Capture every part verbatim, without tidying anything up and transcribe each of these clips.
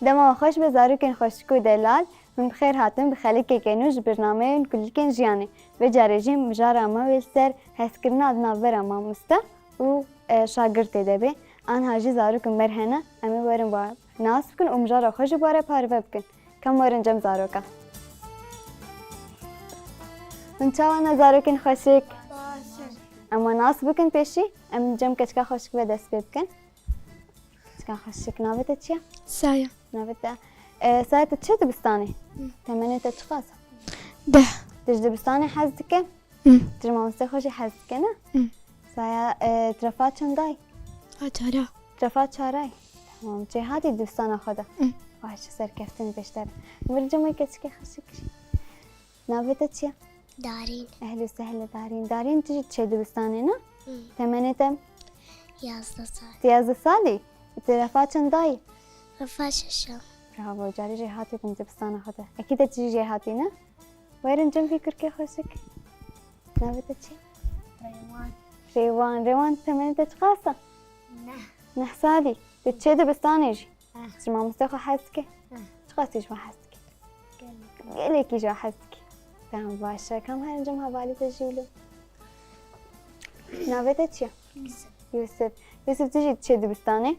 Dema xweş be zarokên xweşik û delal, hûn bi xêr hatin bi xelikeke nû ji birnameyên Kulikên Jiyanê. Vê carê jî mijara me wê li ser hezkirina di navbera mamoste û, e, şagirtê de be. Anha jî zarokên me re hene, em ê werin ba nas bikin û mijara xwe jî bi we re parve bikin. Kam werin cem zarokan. Hûn çawa ne zarokên xweşik? Baş in. Em we nas bikin pêşî, em cem keçika xweşik ve dest pê bikin. Çika xweşik, navê te çi ye? Saya. Navê te, e, Saya, tu çi dibistanê? Hı. Temenê te çiqas e? Deh. Tu ji dibistanê hez dike? Hı. Tu ji mamostê xwe jî hez dike, ne? Hı. Saya, e, tu refa çendayî? A çara. Tu refa çarayî. Tamam, çê hatî dibistana xwe de? Hı. Baş, serkeftin pêşter. Mircim wê keçikê xweşik jî. Navê te çi ye? Darîn. Ehlo sehle Darîn. Darîn, tu jî çê dibistanê ne? Hı. Temenê te? Yazdeh sal. Tu yazdeh salî? Tu refa çendayî? Refa şeşem. Bravo, carî jêhatî bûm dibistana xwe de. Ekî te tu jî jêhatî ne? Werin cem vî kurkê xweşik. Navê te çi ye? Rêwan. Rêwan. Rêwan, temenê te çiqas e? Neh. Neh salî. Tu çê dibistanê jî? Eh. Ji mamostê xwe hez dike? Eh. Çiqas tu ji we hez dike? Gelek. Gelekî ji we hez dike. Tamam, baş e. Kam herin cem hevalê te jî wilo? Navê te çi ye? Yusuf. Yusuf. Yusuf, tu jî diçê dibistanê? Eh.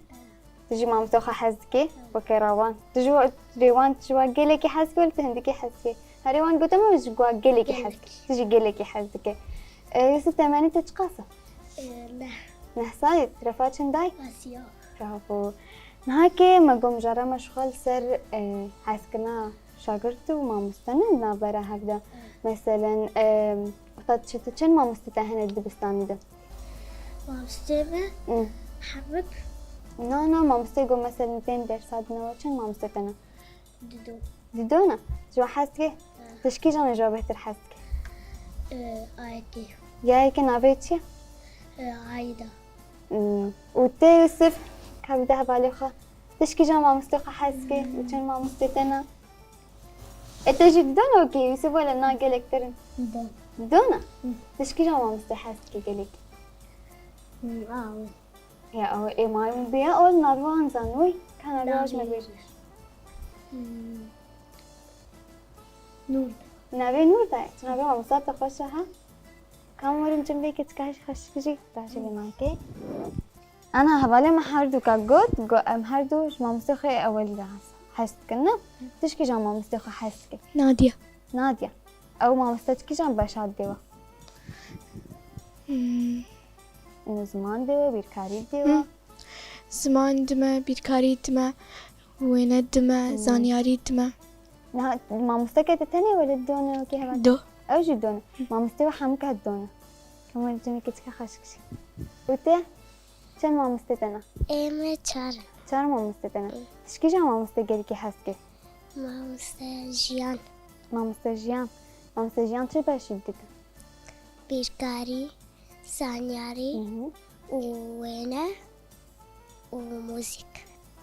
Tu jî mamostê xwe hez dike? Eh. Weke Rêwan. Tu ji we, Rêwan, tu ji we gelekî hez dike, wele tu hindikî hez dike? Herê wan gote min ji gwa gelekî hez dike. Gelek. Tu jî gelekî hez dike. E, Yusuf, temenê te çiqas e? E, neh. Neh salî, tu refa çendayî? Asiya. Bravo. Niha ke me got mijara me ji xwe li ser, e, hezkirina şagirt û mamoste ne di navbera hev de. Evet. Meselen, e, wexta tu çi, tu çend mamostê te hene di dibistanê de? Mamostê me Hı. hebik. Na, na, mamostê got meselen tên dersa din we çend mamostê te ne? Dido. Dido ne? Ji we hez dike? Hı. Tu ji kîjan ji we bêhtir hez dike? Ee, ayetê. Yayeke navê çi ye? Ee, Ayda. Hmm. Û te Yusuf, ka bide hevalê xwe. Tu ji kîjan mamostê xwe hez dike? Û çend mamostê te ne? E, te jî dido ne wekî Yusuf, wele na gelek terin. Dido. Dido ne? Hı. Tu ji kîjan mamostê hez dike gelek? Hı, awe. Ya, ew ê maymun bûye, ew navê wan zanî, wî? Ka navê wan ji me bêje. Hmm. Nûr. Navê Nûr de? Tu navê mamosta te xweş e, ha? Kam werin cem vê keçika jî xweşik jî, da jî lê nake. Ana, hevalê me her du ka got, got, em her du ji mamostê xwe ewelî de hez, hez dikin, ne? Tu ji kîjan mamostê xwe hez dikî? Nadia. Nadia. Ew mamoste ji kîjan beşa didê we? Hmm. Û ziman dê we, bîrkarî dê we? Hı. Ziman dime, bîrkarî dime, wêne dime, Hı. zanyarî dime. Niha mamosteke te tenê wele didone wekî heval? Do. Ew jî done. Hı. Mamostê we hemûka didone. Kemel cemekê çika xweşik jî. Û te? Çend mamostê te ne? Ê me çar in. Çar mamostê te ne. Hı. Tu ji kîjan mamostê gelekî hez dikî? Mamoste Jiyan. Mamoste Jiyan. Mamoste Jiyan çi beşî didin? Bîrkarî, zanyarî Hı hı. û wêne û muzîk.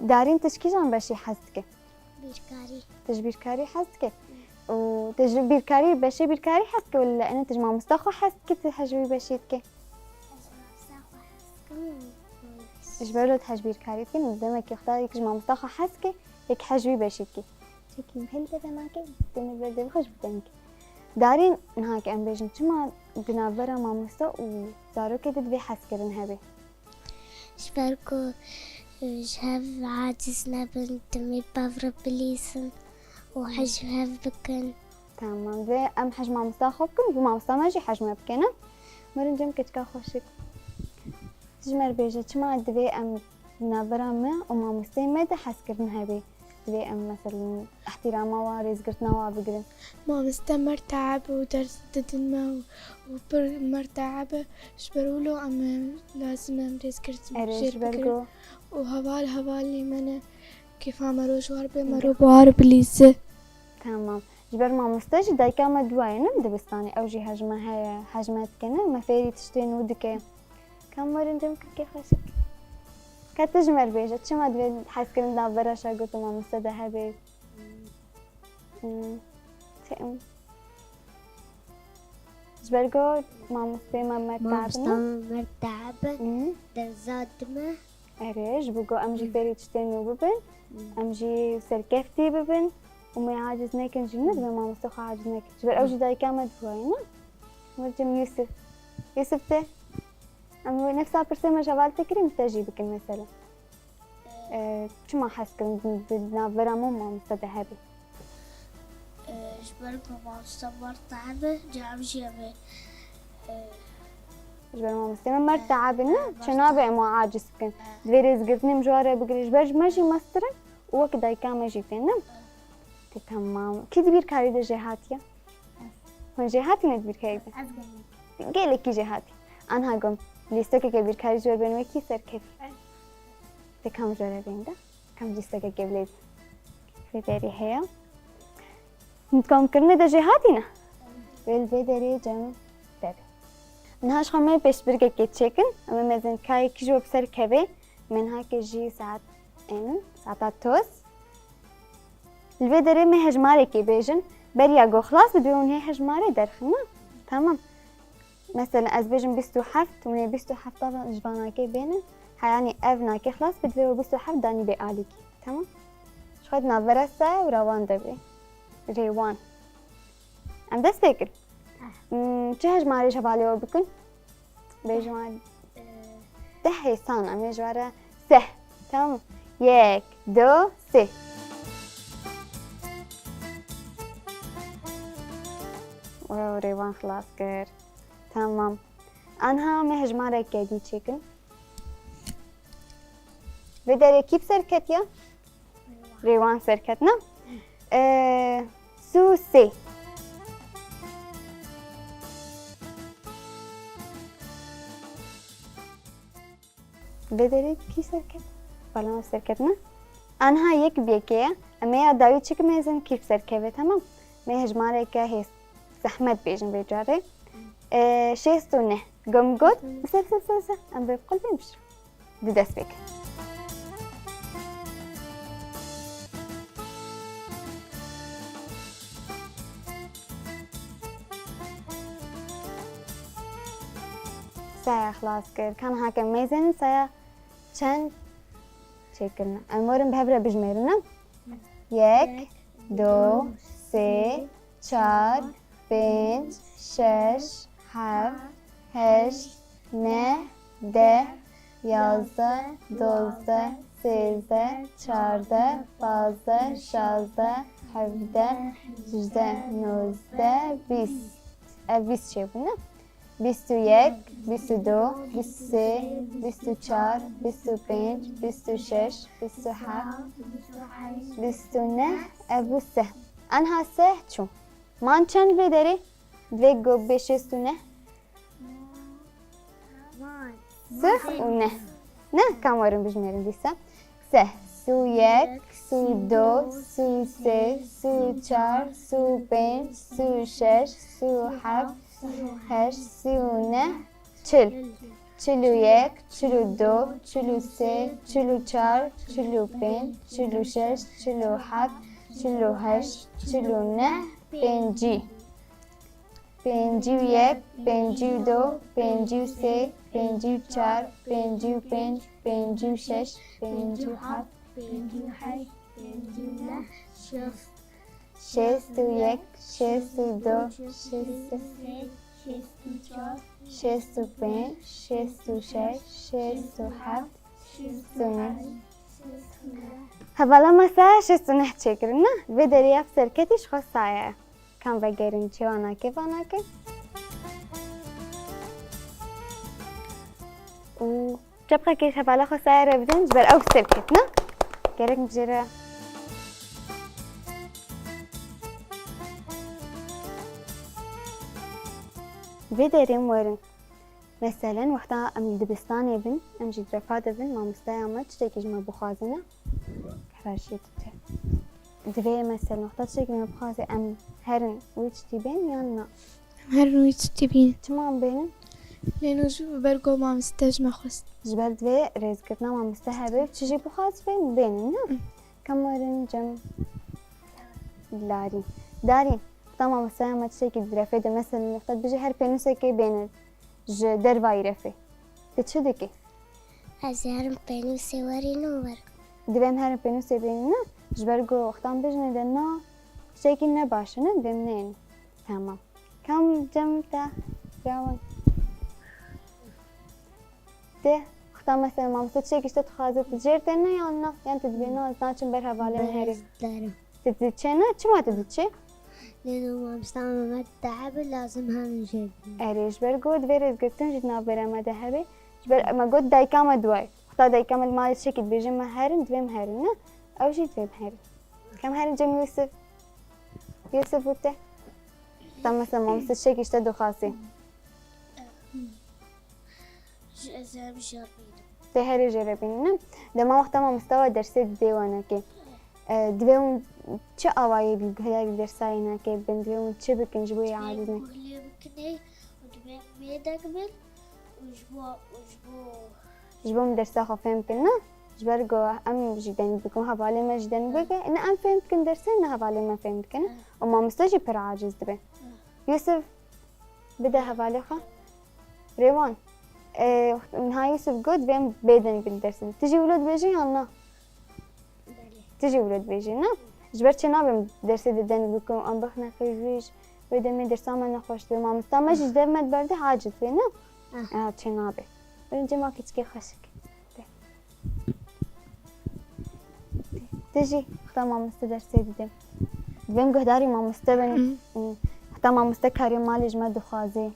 Darîn, tu ji kîjan beşî hez dike? Bîrkarî. Tu ji bîrkarî hez dike? Hı. Û tu ji bîrkarî, beşê bîrkarî hez dike wele ene tu ji mamosta xwe hez dike, tu hez ji wî beşî dike? Ez ji mamosta xwe hez dikim û wî beşî. Ji ber wilo tu hez ji bîrkarî dike, demekî xwe yek ji mamosta xwe hez dike, yek hez ji wî beşî dike. Çekî hel te nake, demê ber devê xwe ji bo te nake. Darîn, niha ke em bêjin, çima di navbera mamoste û zarokê de divê hezkirin hebe? Ji ber ku, e, ji hev aciz nebin, demê bi hev re bilîzin û hez ji hev bikin. Tamam, divê em hez ji mamosta xwe bikin, ji bo mamosta me jî hez ji me bike, ne? Mirin cem keçika xweşik. Ji me re bêje, çima divê em di navbera me û mamosteyê me de hezkirin hebe? Divê em, meselen, îhtîrama wan, rêzgirtina wan bigirin. Mamoste merteeb û ders didin me û, û pir merteeb e. Ji ber wilo em, lazim e em rêzgirtin Erê, jê re ji ber bigirin. Ku Û heval hevalê me ne. Kêfa me roj war be, me Erê. ro bi war bilîze. Tamam. Ji ber mamoste jî dayika me dua ye, ne, li dibistanê. Ew jî hej me heye, hej me dike, ne? Me fêrî tiştên nû dike. Kam werin cem kekê xweşik. Ka tu ji me re bêje, çima divê hezkirin di navbera şagird û mamoste de hebe? Hmm. Çi em? Ji ber ku mamosteyê me merteab Mamosta in. me merteab in, Hı. derza dime. Erê, ji bo ku em jî Hı. fêrî tiştên nû bibin. Em jî serkeftî bibin û me aciz nekin jî, ne divê mamoste xwe aciz nekin. Ji ber ew jî dayika me dixwaye, ne? Mircim Yusuf. Yusuf te. Em wê nefsa pirsê me ji heval te kirî, min te jî bikin mesela. Ee, çima hez kirin di navbera me û mamoste de hebe? Ee, ji ber ku mamoste mer teabe, cem jî em ê, ee, Ji ber mamoste me mer teabe, ne? Çi nabe em wan aciz bikin. Divê rêzgirtinê em ji wan re bigrin. Ji ber ji me jî mestir in û wek dayika me jî tên, ne? Te temam. Kî di bîrkarî de jê hatiye? Hûn jê hatîne di bîrkarî de? Ez gelek. Gelekî jê hatî. Anha gom. Lîstekeke bîrkarî ji we bên wekî serkevî. Te kam ji we re bên de? Kam lîstekeke bilêz? Vê derê heye. Hûn komkirinê de jê hatîne? Wê li vê derê cem te be. Niha ji xwe me pêşbirgekê çêkin. Em ê mezin kayekî ji we bi ser kevê. Me niha kê jî saet ên, saeta toz. Li vê derê me hejmarekê bêjin. Beriya ku xilas bibê hûn hê hejmarê derxin, ne? Tamam. Mesela ez bêjim bîst û heft, hûn ê bîst û heft ji van nakê bênin. Heyanî ev nakê xilas bibê, divê we bîst û heft danî bê alîkî. Tamam. Ji xwe di navbera se û rewan de bê. Rêwan. Em dest pê kin. Hmm, çi hejmarê ji hevalê we bikin? Bêjin wan. Deh hêsan, em ê ji we re seh. Tamam. Yek, du, sê. Wow, rêwan xilas kir. Tamam. Anha me hejmareke dî çêkin. Vê derê kî bi ser ketiye? Rêwan serketine. Ee, sû sê. Vê derê kî serket? Balama serketine. Anha yek bi yekê ye. Em ê ya dawî çi kimêzin kî bi ser keve, tamam? Me hejmareke hêst. Zehmet bêjin vê carê. Ee, şêst û neh. Gom got. Ser, ser, ser, ser. Em vê qul bê mişin. Di dest pê kin. Saya xilas kir. Kan hake mêzin saya çend çêkirine. Em werin bi hev re bijmêrin, ne? Yek, du, sê, çar, pênc, şeş, heft, heşt, neh, deh, yazdeh, dozdeh, sêzdeh, çardeh, pazdeh, şazdeh, hevdeh, hejdeh, nozdeh, bîst. Ev bîst çêbûne. Bîst û yek, bîst û du, bîst û sê, bîst û çar, bîst û pênc, bîst û şeş, bîst û heft, bîst û neh, ev bû seh. Anha seh çû. Man çend vê derê? Divê ku bê şêst û neh. Sih û neh. Ne, kam werin bijmêrin dîsa. Seh, sû yek, sû du, sû sê, sû çar, sû pênc, sû şeş, sû heft, sû heşt, sû neh, çil. Çil û yek, çil û du, çil û sê, çil û çar, çil û pênc, çil û şeş, çil û heft, çil û heşt, çil û neh, pêncî. Pêncî û yek, pêncî û du, pêncî û sê, pêncî û çar, pêncî û pênc, pêncî û şeş, pêncî û heft, pêncî û heşt, pêncî û neh, şêst. Şêst û yek, şêst û du, şêst û sê, şêst û çar, şêst û pênc, şêst û şeş, şêst û heft, şêst û neh. Hevala me saya şêst û neh çêkirine. Vê derê ya serketî ji xwe saya ye. Kam vegerin çi wana ke, wana ke. Û çepxekê hevala xwe saya re bidin, ji ber ew serketine. Gerek jê re. Vê derê em werin. Meselen, wexta em li dibistanê bin, em jî di refa de bin, mamosteya me tiştekî ji me bixwazine, hevalê te. Divê, meselen, wexta tiştekî me bixwaze, em herin wî tiştî bên yan na? Em herin wî tiştî bînin. Çima em bênin? Lê no jû bi ber ku mamoste ji me xwest. Ji ber divê rêzgirtina mamoste hebe, çi jî bixwaze bê, bênin, ne? Hı. Kam werin cem Darîn. Darîn, wexta mamosteya me tiştekî di refê de, meselen, wexta dibêje her pênûsekê bêne ji dervayî refê. Tu çi dikî? Ez ê herim pênûsê werînim û werim. Divê em herin pênûsê bênin, ne? Ji ber ku wexta em bêjin ê de na, tiştekî ne baş e, ne? Divê em neyên. Tamam. Kam cem te? Rawan. Tê, wexta mesela mamoste tiştekî ji te dixwaze, tu jêr têne yan na? Yan tu dibê na, ez naçim ber hevalê min herî. Derim. Tu diçê ne? Çima tu diçê? Lê mamoste Mehmet diebe, lazim herin jêr bin. Erê, ji ber ku divê rêzgirtin jî di navbera me de hebe. Ji ber me got dayika me duway. Wexta dayika me li malê tiştekî dibêje me herin, divê em herin, ne? Ew jî divê em herin. Kam herin cem Yusuf. Yusuf û te. Tam mesela mamoste tiştekî ji te dixwazê. Ji ez em jêr bînim. Tê herê jêr bînin, ne? Dema wexta mamoste we dersê didê we neke. E, divê hûn çi awayî bi guhdarî dersa wê neke, bin divê hûn çi bikin ji bo yê aciz ne? Guhlê bikinê û divê bêdeng bin û ji bo, û ji bo Ji bo min dersa xwe fêm bikin, ne? Ji ber ku em jî deng dikin, hevalê me jî deng bike. Ne em fêm dikin dersê, ne hevalê me fêm dikin. Û mamoste jî pir aciz dibe. Yusuf, bide hevalê xwe. Rêwan, e, niha Yusuf got, divê em bêdeng bin dersê de. Tu jî wilo dibêjî yan na? Belê. Tu jî wilo dibêjî, ne? Ji ber çi nabe em dersê de deng bikin, em bixine xêvîj. Wê demê dersa me nexweş dibe. Mamosta me jî ji dev me berde, aciz dibe, ne? Ah. Aha, çi nabe. Birin cema keçikê xweşik. De. Tu jî wexta mamoste dersê dide. Divê em guhdarî mamoste bin. Hı. Wexta mamoste karê malê ji me dixwaze.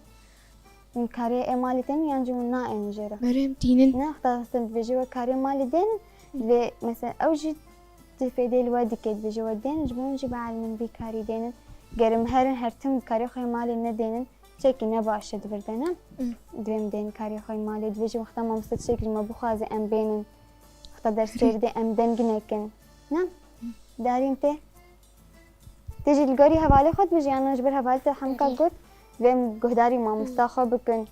Karê ê malê tên yan jî hûn naên jê re? Merê em tînin. Ne, wexta hestin dibêje we karê malê dênin. Hı. Divê mesela ew jî ti fêdê li we dike, dibêje we dênin, ji bo hûn jî bielimin vî karî dênin. Ger em herin her tim karê xwe yê malê nedênin, tiştekî ne baş e di vir de, ne? Hı. Divê em dênin karê xwe yê malê. Dibêje wexta mamoste tiştekî ji me bixwaze em bênin. Wexta dersê bidê em deng nekin. Ne? Darîn tê? Tê jî li gorî hevalê xwe dibêjî, yan ji ber hevalê te hemka got, divê em guhdarî mamosta xwe bikin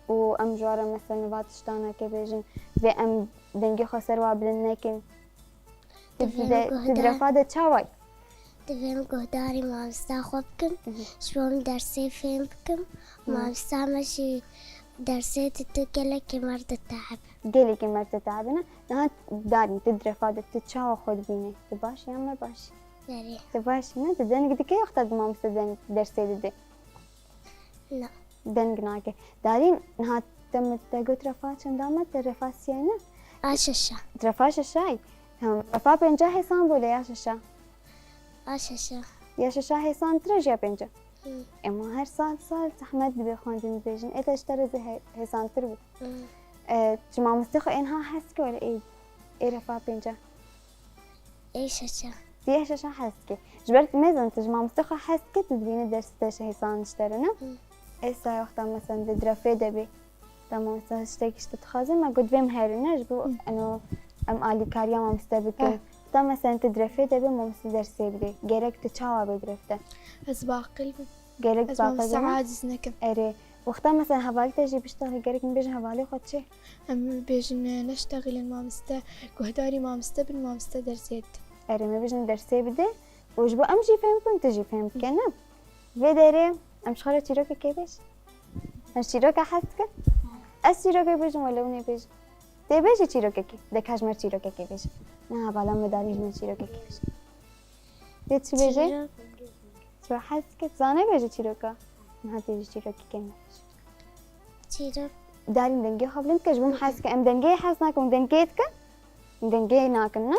û em ji wan re mesela va tiştaneke bêjin, divê em dengê xwe ser wa bilind nekin. Tu Divê em de, tu di guhdar- refa de çawa yî? Divê em guhdarî mamosta xwe bikim, Mhm. ji bo em dersê fêm bikim. Mhm. Mamosta me jî dersê dide, gelekî me re ditehibe. Gelekî me re ditehibe, ne? Niha Darîn, tu di refa de tu çawa xwe dibînî? Tu baş î yan ne baş î? Erê. Tu baş î, ne? Tu deng dikî wexta di mamoste deng dersê dide? Na. Deng nake. Darîn, niha te min te got refa çenda me, te refa siyay ne? A şeşa. Tu refa şeşayî. Tamam. Refa pênca hêsan bû lê ya şeşa? A şeşa. Ya şeşa hêsantir e ji ya pênca? Hı. Ema her sal sal zehmet dibe xwendin dibêjin. Ê te ji te re zî he-, hêsantir bû. Hı. E, ji mamostê xwe ê niha hez dike were ê, ê refa pênca? Ê şeşa. Ti ê şeşa hez dike. Ji ber tu mêzin tu ji mamostê xwe hez dike, tu dibînî ders te ji hêsan ji te re, ne? Hı. Ê saya wexta mesela di direfê de bî. Tamam, mesela tiştekî ji te dixwaze, me got, divê em herin, ne, ji bo Hı. eno em alîkariya mamoste bikin. Eh. Ta mesela tu direfê de bê, mamoste dersê bidê. Gerek tu çawa bê diref de? Ez baqil bim. Gerek Ez baqil mamoste bim. Aciz nekim. Erê. Wexta mesela hevalî te jî biştexî, gerek min bêjin hevalê xwe çi? Em bêjin, neştexîlin mamoste, guhdarî mamoste bin, mamoste dersê dide. Erê, me bêjin dersê bide. Û ji bo em jî fêm bikin, tu jî fêm bike, ne? Vê derê em ji xwe re çîrokekê bêjin. Em ji çîroka hez dikin? Ez çîrokê bêjim wele hûn ê bêjin. Tê bêjî çîrokekê. De ka ji me re çîrokekê bêjin. Niha bala me darî ji me çîrokekê bêjin. Tê çi bêjê? Çîrok. Ji we hez dike. Zane bêjî çîroka. Niha tê jî çîrokekê me bêjin. Çîrok. Darîn dengê xwe bilind ke ji bo em hez dikin. Em dengê hez nakin, em dengê dikin. Em dengê nakin, ne?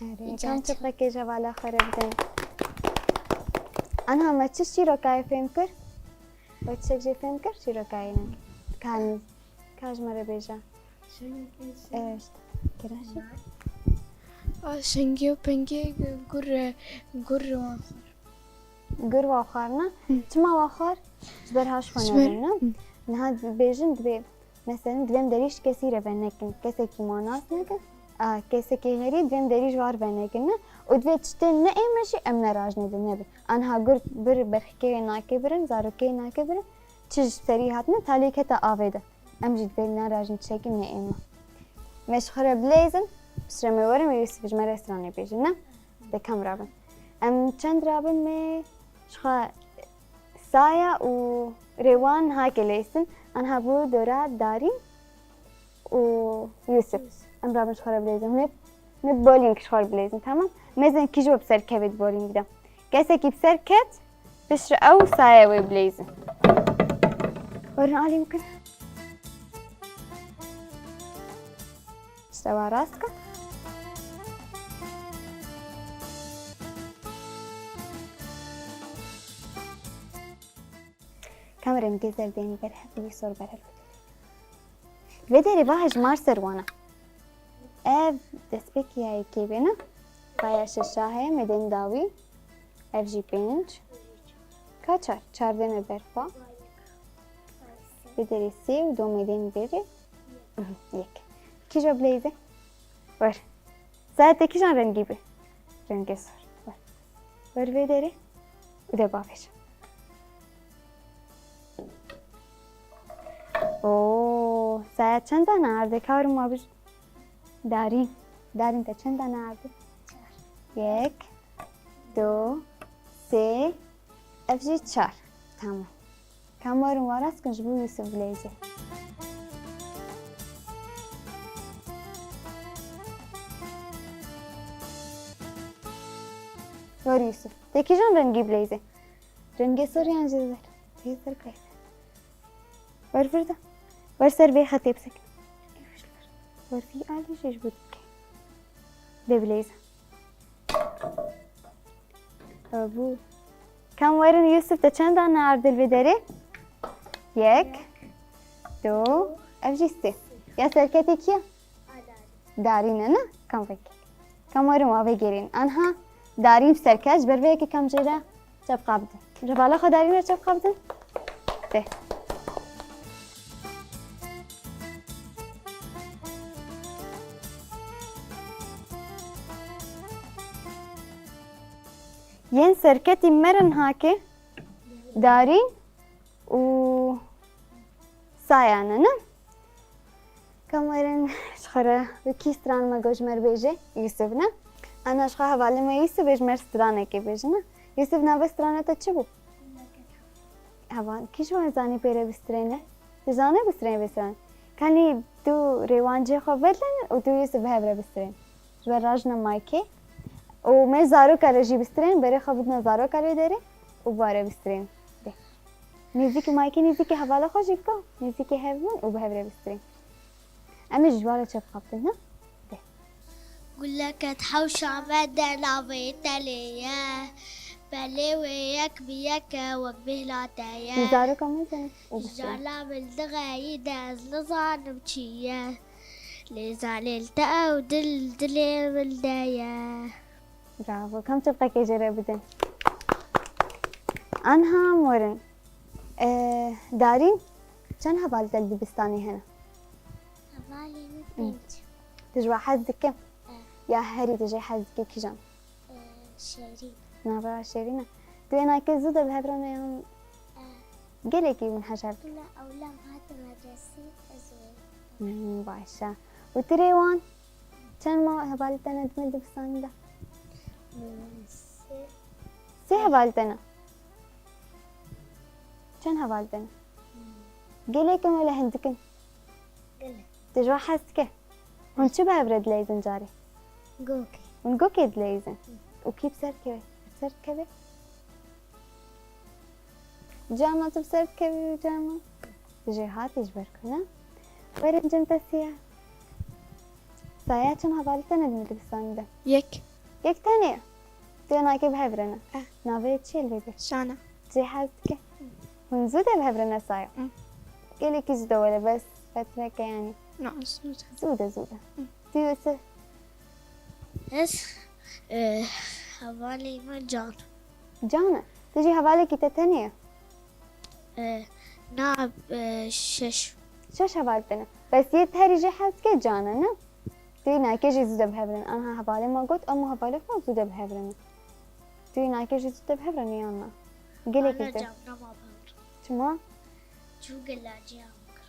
Erê, Îcar çi çi? Çiqekê ji hevala xwe re bidin. Anha me çi şîrokayê fêm kir? We çiçek jê fêm kir şîrokayê ne? Kanî, ka ji me re bêje. Evet, kirin şî. A, şengê û pengê gur, gur wan xwar. Gur wa xwar ne? Hı. Çima wa xwar? Ji ber haş xwe Ji ber nebin, ne? Hı. Niha bêjin dibê, mesela, divêm derî ji kesî re venekin. Kesekî ma nas nekin. A, kesekî herî divêm derî ji war venekin, ne? Û divê tiştên ne ême jî em nerajne de nebe. Anha gur bir berxikê nakê birin, zarokê nakê birin. Çi ji serî hatine, talî kete avê de. Em jî dibê nerajin çekin ne ême. Me ji xwe re bileyzin, piştre me werin û Yusuf ji me re stranê bêjin, ne? De kam rabin. Em çend rabin me ji xwe Saya û Rêwan hake leysin. Anha bû dora Darîn û Yusuf. Em rabin ji xwe re bileyzin. Hûn ê, hûn ê bowling ji xwe re bileyzin, tamam? Mezin kî ji we bi ser kevê di bowlingî de. Kesekî bi ser ket, piştre ew û Saya wê bileyzin. Werin alî bikin. Ştewa rast ke. Kam rengê zerdê ber hev, wî sor ber hev. Vê derê va hejmar ser wana. Ev destpêkê ya yekê bêne. Raya şeşa heye, medên dawî. Ev jî pênc. Ka çar? Çar dêne berpa. Vê derê sê û do medên berê. Yek. Kîja bileyze? Wer. Saete kîjan rengî bi? Rengê sor. Wer. Wer vê derê. Û de bavêje. Oo, saya çend dane ardê karim ma bir? Darîn. Darîn te çend dane ardê? Yek, du, sê, ev jî çar. Tamam. Ka werin wa rast kin ji bo Yusuf bileyzê. Wer Yusuf. Te kîjan rengî bileyzê? Rengê sor yan jî zer? Tê zer kay. Wer vir de. Wer ser vê xetê bisekin. Wer vî alî jî ji bo dike. De bileyzê. Ew bû. Kam werin Yusuf, te çend dane ardê li vê derê? Yek, du, ev jî sê. Ya serketê kî ye? Darîn e, ne? Kam vekê. Kam werin wa vegêrîn. Anha Darîn serket, ji ber vê yekê kam jê re çepqa bidin. Ji hevala xwe Darîn re çepqa bidin. Tê. Yên serketî me re niha ke Darîn û Saya ne, ne? Kam werin ji xwe re bi kî stran me got ji me re bêje? Yusuf ne? Ana ji xwe hevalê me Yusuf ê ji me re stranekê bêje, ne? Yusuf, navê strana te çi bû? Heval, kî ji wan zanî pê re bistrêne? Tu zanî bistrên vê stranê? Kanî tu Rêwan cihê xwe vedilin û tu Yusuf bi hev re bistrên. Ji ber rajine maykê. Û me zaroka re jî bistrên, berê xwe bidine zaroka lê derê û bare bistrên. Dê. Nêzîkî maykê, nêzîkî hevala xwe jî bike, nêzîkî hev bin û bi hev re bistrên. Em ê ji wan re çepqa bidin, ha? Dê. Guleket hewşa me de navê te lê ye. Belê wê yek bi yek e, wek bêhna te ye. Zaroka me zanin û bistrên. Jala min dixeyî de ez nizanim çi ye. Lê zanê li te ew dil dilê min de ye. Bravo. Kam çepqekê jê re bidin. Anha em werin. Ee, Darîn, çend hevalî te li dibistanê hene? Hevalê min pênc. Tu ji we hez dike? Eh. Ya herî tu jê hez dike kîjan? Ee, Şêrîn. Navê wa Şêrîn e. Tu êna ke zû de bi hev re ne yan? Ee. Gelekî hûn hejar dikin? Tuna ewlem hate medresî, ez wê. Hmm, baş e. Û tu Rêwan? Çend ma hevalî te ne di me dibistanî de? Hmm, sê. Sê hevalî te ne? Çend hevalî te ne? Hmm. Gelek in wele hindik in? Gelek. Tu ji we hez dike? Hûn çi bi hev re dileyzin carê? Gokê. Hûn gokê dileyzin? Û kî bi ser dikeve? Bi ser dikeve? Carna tu bi ser dikevî û carna? Tu jêhatî ji ber ku ne? Werin cem te siya. Saya, çend hevalî te ne di me dibistanî de? Yek. Yek tenê. Tu yê nakê bi hev re ne. Eh. Navê çi ye li vê de? Şana. Cê hez dike. Hûn zû de bi hev re ne saya. Hı. Gelekî zû de wele bes fetreke yanî. Na, zû de. Zû de zû de. Tu yê se Ez e, hevalê me Can. Can e. Tu jî hevalekî te tenê ye. E, na e, şeş. Şeş heval tene. Bes yê te herî jê hez dike Can e ne? Tu yê nakê jî zû de bi hev re ne. Anha hevalê me got, em û hevalê xwe zû de bi hev re ne. Tu yê nakê jî zû de bi hev re ne yan na? Gelekî Ana zû de. Can, nama bavur. Çima? Çû gelacî ya min kir.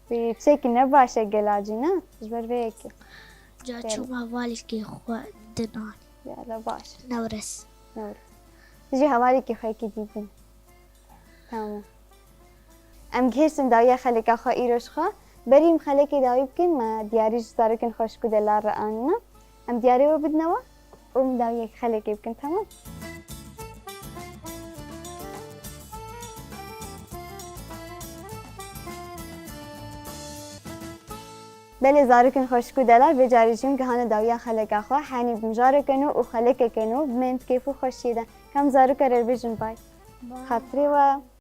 Wî piçekî ne baş e gelacî ne? Ji ber vê yekê. Ca Gel. Çûm hevalekî xwe dinan. Ya la baş. Newres. Newr. Tu jî hevalekî xwe yekî dî bîn. Tamam. Em gihiştin dawiya xeleka xwe îro ji xwe. Berî em xelekê dawî bikin, me diyarî ji zarokên xweşik û delal re anîne. Em diyarê we bidine we û em dawiyek xelekê bikin, tamam? Belê zarokên xweşik û delal vê carî jî em gihane dawiya xeleka xwe. Henî bi mijareke nû û xelekeke nû bimên di kêf û xweşiyê de. Kam zaroka re bêjin bay. Xatirê we.